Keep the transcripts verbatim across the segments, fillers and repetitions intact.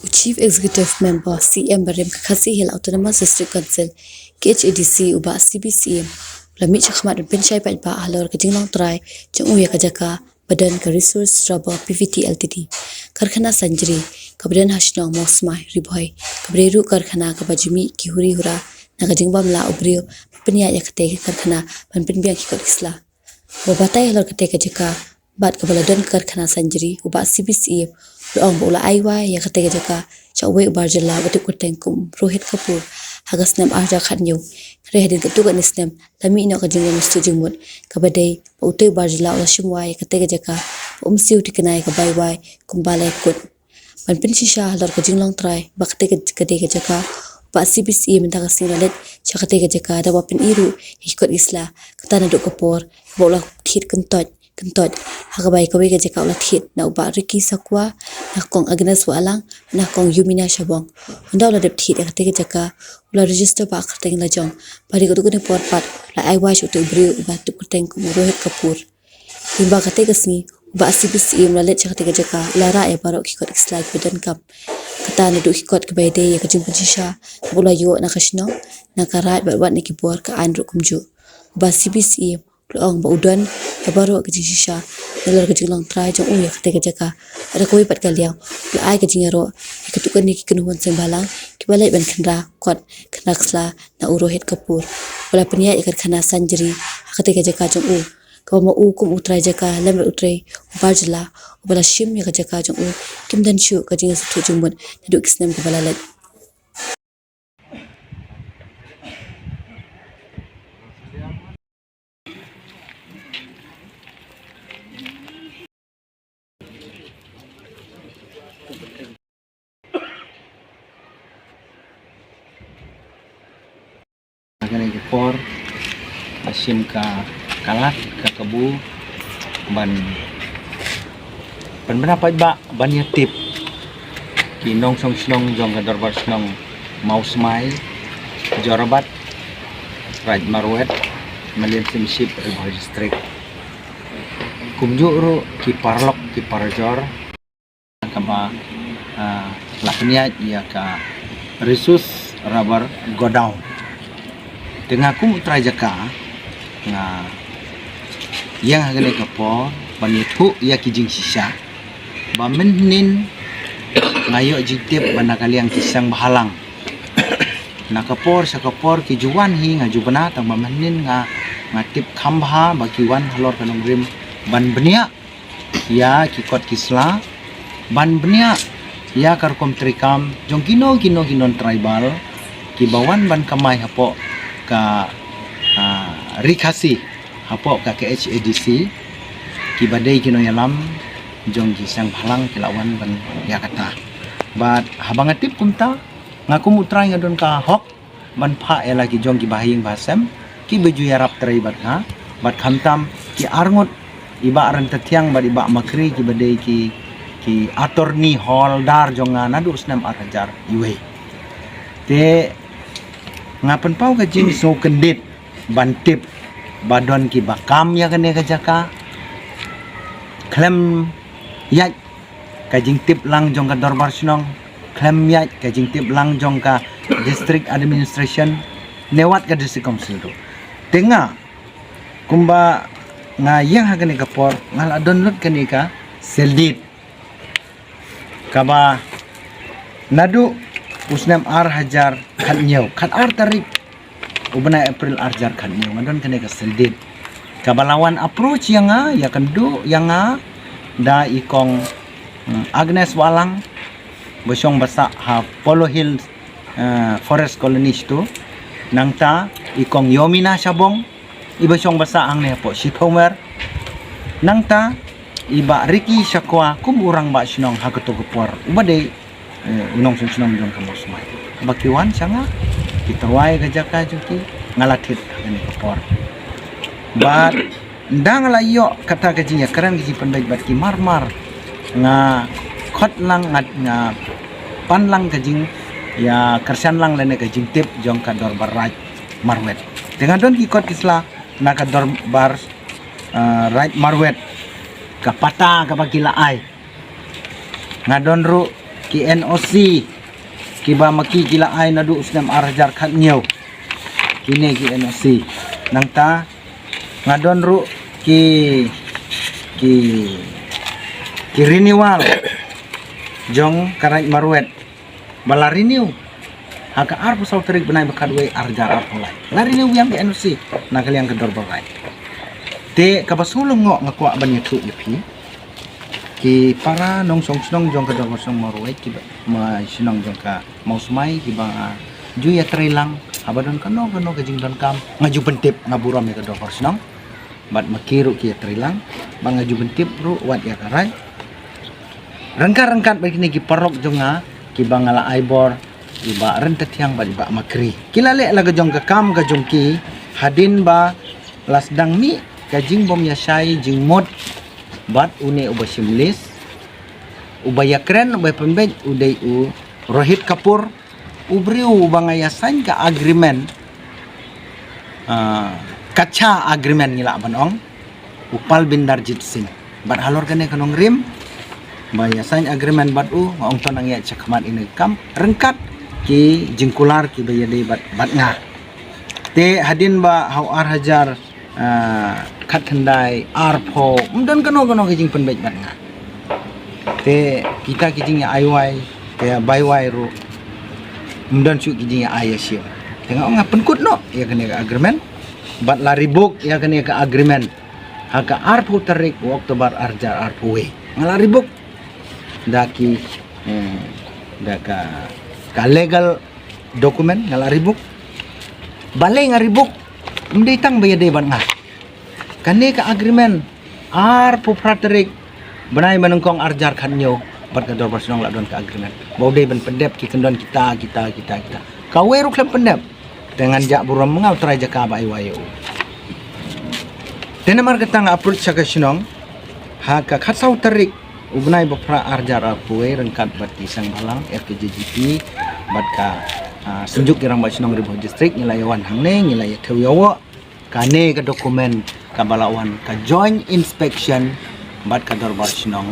U Chief Executive Member, C E M barim ka Khasi Hills Autonomous District Council, K H A D C, u Bah C B Syiem, u la mih shakhmat ban pynshai paidbah halor ka jinglong trai jong u ïa ka jaka ba don ka Resource Rubber P V T Limited, karkhana Sanjri kaba don ha shnong Mawsmai, Ri Bhoi, kaba dei ruh karkhana kaba ju mih ki huri hura na ka jingbym lah u briew ban pynïaid ïa katei ka karkhana ban pynbiang ki kot ki sla. Ba batai halor katei ka jaka bad kaba la don ka karkhana Sanjri, u Bah C B Syiem u la ong ba u la ai wai ïa katei ka jaka sha uwei u bar jylla uba tip kyrteng kum Rohit Kapoor ha ka snem ar hajar khathynñiew. Hynrei hadien katto katne snem la mih noh ka jinglong mistngi jingmut kaba dei ba utei u bar jylla u la shim wai ïa katei ka jaka ba um siew thikna ïa ka bai wai kumba la ïakut. Ban pynshisha halor ka jinglong trai ba katei ka, katei ka jaka, u Bah C B Syiem mynta ka sngi u la leit sha katei ka jaka da kaba pyni ruh ïa ki kot ki sla, kata naduh ka por kaba u la thied kyntoit kyntoit ha kaba ïa kawei ka jaka u la thied na u Bah Ricky Sakwa, na ka Kong Agnes Wahlang, na ka Kong Yumina Shabong. Hynda u la dep thied ïa katei ka jaka, u la register ba ha ka kyrteng lajong, bad ha katto katne por pat u la ai wai sha utei u briew uba tip kyrteng kum u Rohit Kapoor. Lyngba katei ka sngi, u Bah C B Syiem u la leit sha katei ka jaka, u la rah ïa baroh ki kot ki sla kiba donkam, kata naduh ki kot kiba ïadei ïa ka jingpynshisha kaba u la ïoh na ka shnong, na ka raid bad wat na ki bor ka aiñ ruh kumjuh. U Bah C B Syiem u la ong ba u don ïa baroh ka jingshisha nalor ka jinglong trai jong u ïa katei ka jaka. Bad ha kawei pat ka liang u la ai ka jingïaroh ïa katto katne ki kynhun seng bhalang kiba leit ban khynra kot khynra sla na u Rohit Kapoor, uba la pynïaid ïa ka karkhana Sanjri ha katei ka jaka jong u, kaba ma u kum u trai jaka lem bad u trai u bar jylla uba la shim ïa ka jaka jong u, kim don shuh ka jingïasngewthuh jingmut naduh ki snem kiba la leit. Ha kane ka por, la shim ka, ka lad, ka kabu, ban, ban bna paidbah ban ïa tip ki nongshong shnong jong ka dorbar shnong Mawsmai, Jorabat, Raid Marwet, Mylliem Symship, Ri Bhoi District. Kumjuh ruh ki paralok ki parajor, kaba, ah, la pynïaid ïa ka Resource Rubber Godown. Te nga kum u trai jaka nga ïeng ha kane ka por ban ïathuh ïa ki jingshisha ba mynhynnin nga ïoh jingtip ba na ka liang ki seng bhalang, na ka por sha ka por ki ju wan hi, nga ju bna, tang ba mynhynnin nga, nga tip kham bha ba ki wan halor ka nongrim ban bniah ïa ki kot ki sla, ban bniah ïa ka rukom treikam jong kino kino ki non tribal kiba wan ban kamai hapoh ka, ah, Ri Khasi, hapoh ka K H A D C, kiba dei ki nongïalam jong ki seng bhalang ki la wan ban ïa kata. Bad haba nga tip kumta, nga kum u trai nga don ka hok ban phah ïa la ki jong ki bahaïing bahasem kiba ju ïarap trei bad nga, bad khamtam ki arngut, i Bah Ryntathiang bad i Bah Makri, kiba dei ki, ki attorney holder jong nga naduh u snem ar hajar iwei. Te nga pynpaw ka jingsngewkyndit ban tip ba don kiba kam ïa kane ka jaka khlem ïaid ka jingtip lang jong ka dorbar shnong, khlem ïaid ka jingtip lang jong ka district administration, ne wat ka district council ruh. Te nga, kumba nga ïeng ha kane ka por, nga la don lut kane ka sel deed, kaba naduh u snem ar hajar khathynñiew, khatar tarik u bnai April ar hajar khathynñiew, nga don kane ka sel deed. Kaba la wan approach ïa nga, ïa kynduh ïa nga da i Kong, hmm, Agnes Wahlang, ba shong ba sah ha Polo Hill, eh, Forest Colony tu. Nangta i Kong Yomina Shabong, iba shong ba sah hangne hapoh Shithomer. Nangta i Bah Ricky Shakwa kum u rangbah shnong ha kato ka por, uba dei, eh, u nongshong shnong jong ka Mawsmai. Ba ki wan sha nga, ki tyrwa ïa ka jaka jong ki, nga la thied ha kane ka por. Bad ynda nga la ïoh kata ka jingïakren, ka jingpynbeit bad ki, mar mar nga khot lang, nga, nga pan lang ka jingïakyrshan lang lane ka jingtip jong ka dorbar Raid Marwet. Te nga don ki kot ki sla na ka dorbar, ah, Raid Marwet, ka patta kaba ki la ai. Nga don ruh ki N O C kiba ma ki ki la ai naduh u snem ar hajar khatñiew. Kine ki N O C. Nangta nga don ruh ki, ki, ki renewal jong ka Raid Marwet ba la renew ha ka arphew saw tarik bnai ba khatwei ar hajar arphew lai. La renew biang ka N O C na ka liang ka dorbar Raid. Te kaba shu lyngngoh nga kwah ban ïathuh ïa phi, ki para nongshong shnong jong ka dorbar shnong Marwet, kiba ma shnong jong ka Mawsmai, kiba ju ïatrei lang haba don kano kano ka jingdonkam, nga ju pyntip, nga burom ïa ka dorbar shnong. Bad ma ki ruh ki ïatrei lang, bad nga ju pyntip ruh wat ïa ka Raid. Ryngkat ryngkat bad kine ki paralok jong nga kiba nga la ai bor, i Bah Ryntathiang bad i Bah Makri, ki la leh la ka jong ka kam ka jong ki hadien ba la sdang mih ka jingbym ïashai jingmut bad une uba shim lease, uba ïakren, uba pynbeit u dei u Rohit Kapoor, u briew uba nga ïa sign ka agreement, ah, kacha agreement ngi lah ban ong, u Palbinderjit Singh. Bad halor kane ka nongrim ba ïa sign agreement bad u, nga ong to nang ïaid shakhmat ïa kane ka kam ryngkat ki jingkular kiba ïadei bad, bad nga. Te hadien ba ha u ar hajar, ah, khatkhyndai, arphew, ym don kano kano ka jingpynbeit bad nga. Te kita ki jingïa-ai wai, ka ïa bai wai ruh, ym don shuh ki jingïa-ai ïa shim. Te nga ong nga pynkut noh ïa kane ka agreement. Bad la rebuk ïa kane ka agreement ha ka arphew tarik u October ar hajar arphew wei. Nga la rebuk da ki, eh, da ka, ka legal document, nga la rebuk. Balei nga rebuk? Ym dei tang ba ïadei bad nga. Kane ka agreement, arphew phra tarik bnai ba nyngkong ar hajar khatñiew, bad ka dorbar shnong la don ka agreement ba u dei ban pyndep ki kyndon kita, kita, kita, kita. Kawei ruh khlem pyndep. Te ngan jah burom, nga u trai jaka ba ai wai ïa u. Te namar kata nga approach sha ka shnong ha ka khatsaw tarik u bnai ba phra ar hajar arphew wei ryngkat bad ki seng bhalang R K J G P bad ka, ah, Synjuk ki Rangbah Shnong Ri Bhoi District, ngi la ïa wan hangne, ngi la ïa thew ïa u kane ka document kaba la wan ka joint inspection bad ka dorbar shnong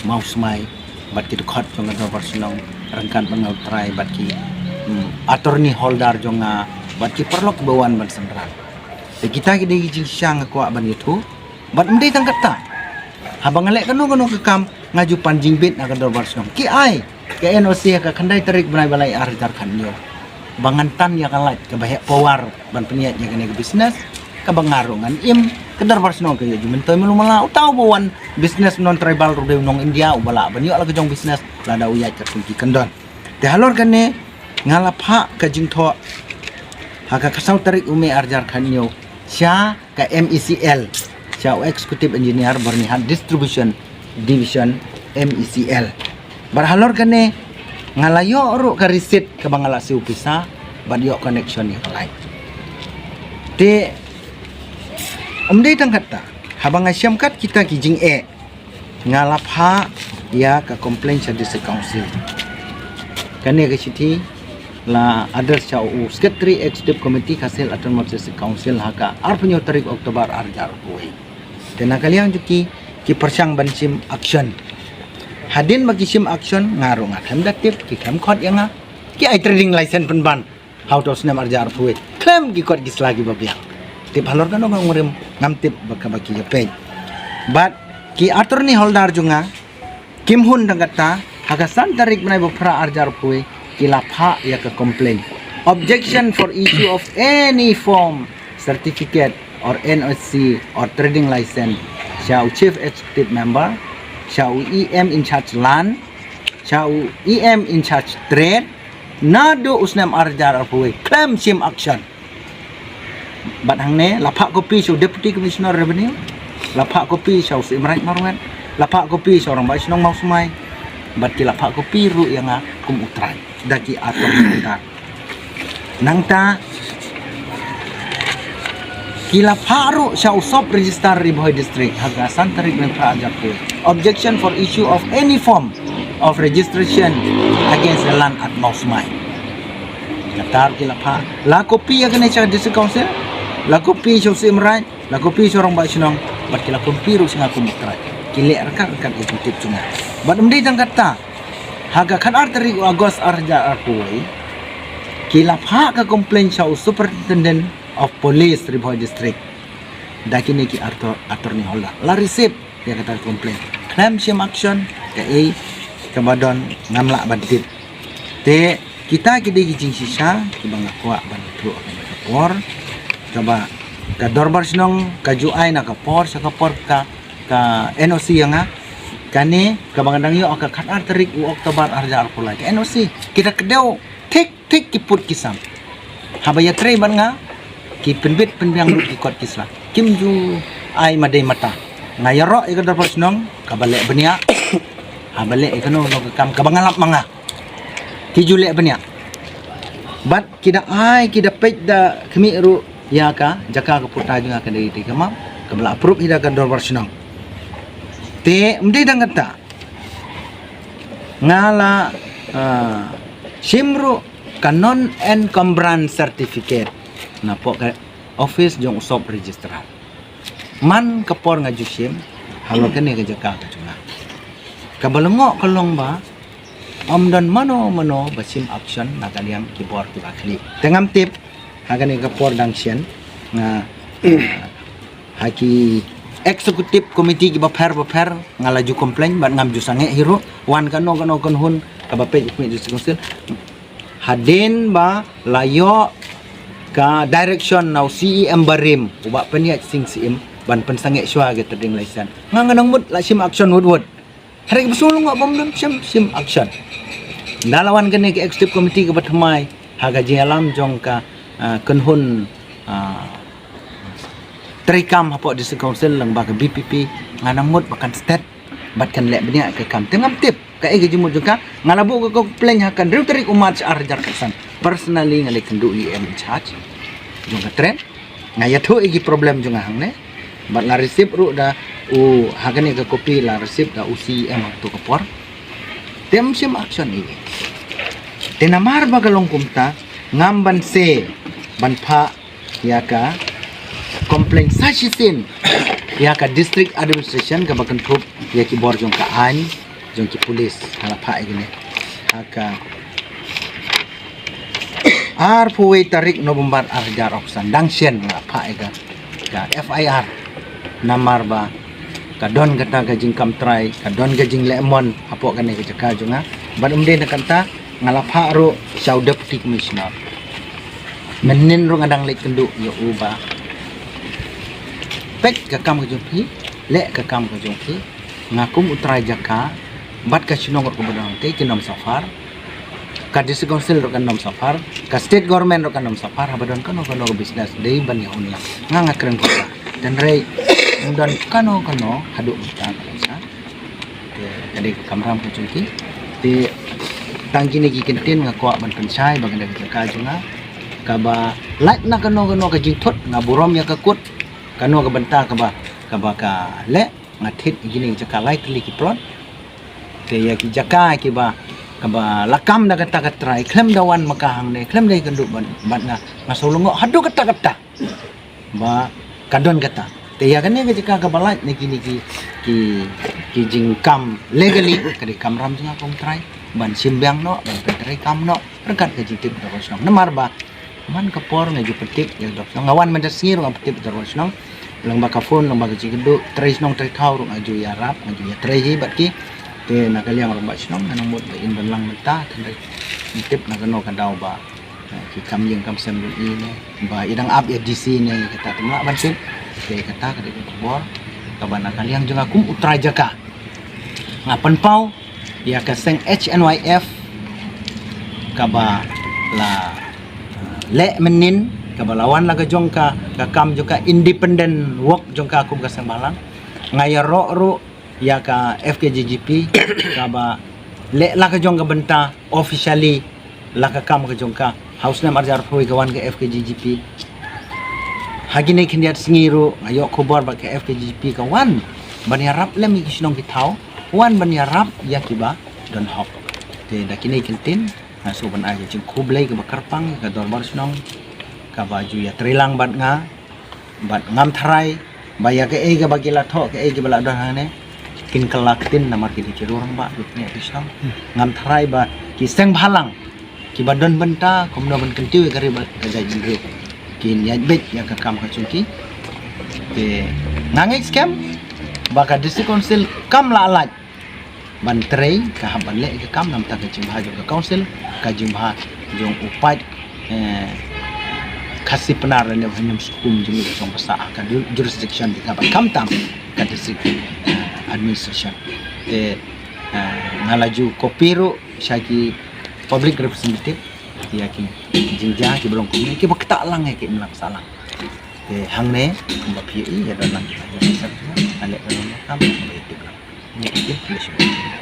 Mawsmai bad ki dkhot jong ka dorbar shnong ryngkat bad nga u trai bad ki, hmm, attorney holder jong nga bad ki paralok ba wan ban synran. Te kita ki dei ki jingshisha nga kwah ban ïathuh. Bad ym dei tang kata, haba nga leh kano kano ka kam nga ju pan jingbit na ka dorbar shnong. Ki ai ka N O C ha ka khyndai tarik bnai ba lai ar hajar khatñiew ba ngan tan ïa ka light kaba heh power ban pynïaid ïa kane ka business, kaba nga ruh ngan im, ka dorbar shnong ka ïoh jingmyntoi malu mala. Uta uba wan business non tribal ruh dei u nong India uba lah ban ïoh la ka jong business lada u ïaid katkum ki kyndon. Te halor kane nga la phah ka jingthoh ha ka khatsaw tarik u May ar hajar khatñiew sha ka M E C L, sha u Executive Engineer Byrnihat Distribution Division, M E C L. Bad halor kane nga la ïoh ruh ka receipt kaba nga la siew pisa bad ïoh connection ïa ka light. Te ym dei tang kata, haba nga shem kat kita ki jingeh, nga la phah ïa ka complaint sha District Council. Kane ka shithi la address sha u Secretary Executive Committee Khasi Hills Autonomous District Council ha ka arphew hynñiew tarik October ar hajar arphew wei. Te na ka liang jong ki, ki pyrshang ban shim action. Hadien ba ki shim action, nga ruh nga khlem da tip, ki khlem khot ïa nga. Ki ai trading license pynban ha uta u snem ar hajar arphew wei. Khlem ki kot ki sla kiba biang. Tip halor kano ka nongrim, ngam tip ba kaba ki ïa peit. Bad ki attorney holder jong nga kim hun tang kata, ha ka san tarik bnai ba phra ar hajar arphew wei ki la phah ïa ka complaint, objection for issue of any form certificate or N O C or trading license, sha u Chief Executive Member, sha u E M in charge land, sha u E M in charge trade, naduh u snem ar hajar arphew wei khlem shim action. Bad hangne la phah copy sha u Deputy Commissioner Revenue, la phah copy sha u Syiem Raij Marwet, la phah copy sha u Rangbah Shnong Mawsmai, bad ki la phah copy ruh ïa nga kum u trai da ki attorney holder. Nangta ki la phah ruh sha u Sub Registrar Ri Bhoi District ha ka san tarik bnai phra ar hajar arphew wei, objection for issue of any form of registration against the land at Mawsmai. Kata ruh ki la phah, la copy ïa kane sha District Council, la copy sha u Syiem Raij, la copy sha u Rangbah Shnong, bad ki la copy ruh sha nga kum u trai. Ki leh ryngkat ryngkat ïa ka jingtip jong nga. Bad ym dei tang kata, Ha ka khatar tarik u August ar hajar arphew wei, ki la phah ka complaint sha u Superintendent of Police Ri Bhoi District da kine ki attorney holder. La receive ïa kata ka complaint. Khlem shim action, kaei kaba don ngam lah ban tip. Te kita ki dei ki jingshisha kiba nga kwah ban ïathuh ha kane ka por. Kaba ka dorbar shnong ka ju ai na ka por sha ka por ka, ka N O C ïa nga. Kane kaba nga dang ïoh ha ka khatar tarik u October ar hajar arphew lai, ka N O C. Kita kdew thik thik ki pud ki sam. Haba ïatrei bad nga, ki pynbit pynbiang lut ki kot ki sla. Kim ju ai madei mata. Nga ïaroh ïa ka dorbar shnong kaba leh bniah. Haba leh ïa kano kano ka kam kaba nga lap ma nga, ki ju leh bniah. Bad ki da ai, ki da peit da khmih ruh ïa ka jaka ka puta jong nga ka dei, dei ka map kaba la approve hi da ka dorbar shnong. Te ym dei tang kata, nga la, ah, shim ruh ka non encumbrance certificate napoh ka office jong u sub registrar. Man ka por nga ju shim halor kane ka jaka ka jong nga. Kaba lyngngoh ka long ba ym don mano mano ba shim action na ka liang ki bor kiba khlieh. Te ngam tip ha kane ka por dang shen nga ha ki executive committee kiba pher ba pher nga la ju complain bad ngam ju sangeh hi ruh. Wan kano kano kynhun kaba peit ïa ka District Council, hadien ba la ïoh ka direction na u C E M barim, u Bah Pynïaid Sing Syiem, ban pynsangeh shuwa ka trading license, nga nga nang mut la shim action wut wut. Hynrei kaba shu lyngngoh bym don, shim, shim action. Nda la wan kane ka executive committee kaba thymmai ha ka jingïalam jong ka, ah, kynhun, ah, treikam hapoh District Council lyngba ka B P P, nga nang mut ba kan stet bad kan leh bniah ka kam. Te ngam tip kaei ka jingmut jong ka. Nga la buh ka complaint ha ka hynriew tarik u March ar hajar khatsan. Personally nga leit kynduh ïa u E M in charge jong ka train. Nga ïathuh ïa ki problem jong nga hangne. Bad la receive ruh da u, ha kane ka copy la receive da u C E M ha kato ka por. Te ym shim action ei ei. Te namar ba ka long kumta, ngam banse ban phah ïa ka complaint sa shisien ïa ka District Administration kaba kynthup ïa ki bor jong ka aiñ, jong ki police, ha la phah ïa kine ha ka arphew wei tarik November ar hajar arphew san, dang shen nga phah ïa ka, ka F I R. Namar ba ka don kata ka jingkam trai, ka don ka jingleh mon hapoh kane ka jaka jong nga. Bad ym dei na kata, nga la phah ruh sha u Deputy Commissioner. Mynnin ruh nga dang leit kynduh ïa u ba peit ka kam ka jong phi, leh ka kam ka jong phi. Nga kum u trai jaka bad ka shnong ruh kaba don te kin ym suffer. Ka District Council ruh kan ym suffer, ka State Government ruh kan ym suffer haba don kano kano ka business dei ban ïa un lang. Nga nga kren kumta. Hynrei ym don kano kano haduh mynta ka long sa. Te ka dei ka kamram ka jong ki. Te tang kine ki kyntien nga kwah ban pynshai ba ka dei ka jaka jong nga kaba lait na kano kano ka jingthut, nga burom ïa ka kut, kano ka bynta kaba, kaba ka leh. Nga thied ïa kine ki jaka lai tylli ki plot. Te ïa ki jaka kiba, kaba la kam da kata ka trai, khlem da wan ma ka hangne, khlem da ïakynduh bad, bad nga, nga shu lyngngoh haduh katta katta ba ka don kata. Te ïa kane ka jaka kaba lait na kine ki, ki, ki jingkam legally, ka dei kamram jong nga kum trai ban shim biang noh, ban pyntreikam noh ryngkat ka jingtip u dorbar shnong. Namar ba man ka por nga ju pyntip ïa u dorbar shnong, nga wan mynta sngi ruh nga pyntip u dorbar shnong. Lyngba ka phone, lyngba ka jingkynduh, trei shnong trei thaw ruh nga ju ïarap, nga ju ïatrei hi bad ki. Te na ka liang u rangbah shnong nga nang mut ba in ban lang mynta, hynrei ym tip na kano ka daw ba, eh, ki kam ïing kam sem ruh i ne ba i dang ap ïa D C ne, kata te ym lah ban tip. Te kata ka dei ka khubor kaba na ka liang jong nga kum u trai jaka. Nga pynpaw ïa ka seng H N Y F kaba la, uh, leh mynnin, kaba la wan la ka jong ka, ka kam jong ka independent work jong ka kum ka seng bhalang. Nga ïaroh ruh ïa ka F K J G P kaba leh la ka jong ka bynta officially la ka kam ka jong ka. Ha u snem ar hajar arphew ka wan ka F K J G P. Ha kine khyndiat sngi ruh nga ïoh khubor ba ka F K J G P ka wan ban ïarap lem ïa ki shnong ki thaw, wan ban ïarap ïa kiba don hok. Te da kine ki kyntien nga shu ban ai ka jingkhublei kaba kyrpang ïa ka dorbar shnong kaba ju ïatreilang bad nga, bad ngam tharai ba ïa kaei kaba ki la thoh, kaei kaba la don hangne, Kin kylla ktien namar ki dei ki rangbah, ki dei ki shnong. Ngam tharai ba ki seng bhalang kiba don bynta kumno ban kyntiew ïa ka ri bad ka jaitbynriew kin ïaid beit ïa ka kam ka jong ki. Te nga ngeit skhem ba ka District Council kam lah lait ban trei, ka hap ban leh ka kam namar ka jingbha jong ka council, ka jingbha jong u paid, eh, Khasi Pnar lane u Hynñiewskum jong u jong basa ka ju-, jurisdiction jong ka, bad khamtam ka district, eh, administration. Te, eh, nga la ju copy ruh sha ki public representative, ïa ki jingjia kiba long kumne, kiba ktah lang ïa ki imlang sahlang. Te hangne kumba phi ïohi ïa don lang kita ïa ki sah, ale ka long kam ba ïa ki lang. Ïa ki lang.